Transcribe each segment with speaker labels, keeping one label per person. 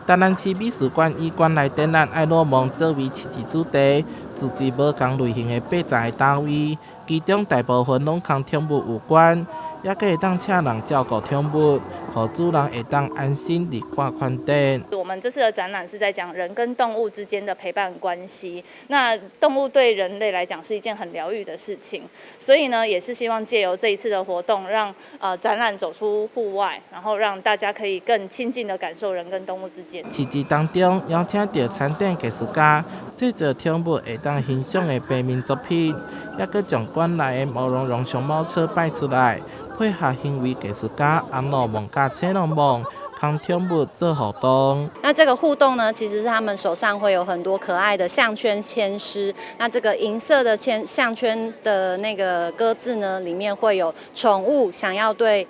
Speaker 1: 台南市美術館以館內展覽愛洛蒙作為市集主題，組織無仝類型的80個單位，其中大部分攏佇寵物有關，猶閣會當請人照顧寵物，予主人會當安心佇看看展。
Speaker 2: 我們這次的展覽是在講人跟動物之間的陪伴關係。那動物對人類來講是一件很療癒的事情，所以呢，也是希望借由這一次的活動，讓展覽走出戶外，然後讓大家可以更親近的感受人跟動物之間。
Speaker 1: 市集當中邀請著餐點藝術家製作寵物會當欣賞的平面作品，猶閣將館內的毛茸茸熊貓車擺出來，配合行為藝術家紅洛蒙佮青洛蒙，佇寵物做互動。
Speaker 3: 那這個互動呢，其實是他們手上會有很多可愛的項圈籤詩。那這個銀色的籤項圈的那個歌字呢，裡面會有寵物想要對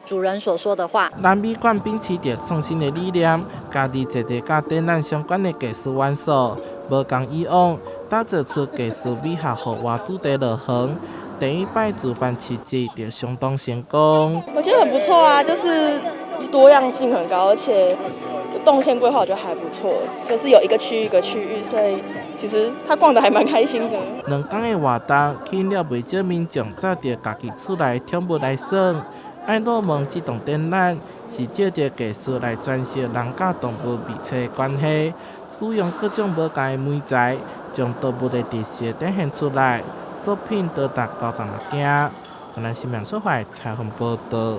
Speaker 3: 主人所說的話。
Speaker 1: 南美館秉持著創新的理念，加入濟濟佮展覽相關的藝術元素，無仝以往，打造出藝術美學戶外主題樂園。第一擺主辦市集就相當成功。
Speaker 4: 我覺得很不錯啊，就是多樣性很高，而且動線規劃我覺得還不錯，就是有一個區域一個區域，所以其實他逛得還蠻開心的。
Speaker 1: 2天的活動吸引了袂少民眾紮著家己厝內寵物來耍。愛洛蒙這檔展覽是藉著藝術來詮釋人佮動物密切的關係，使用各種無仝的媒材，將動物的特色展現出來。作品多達96件。台南新聞所採訪報導。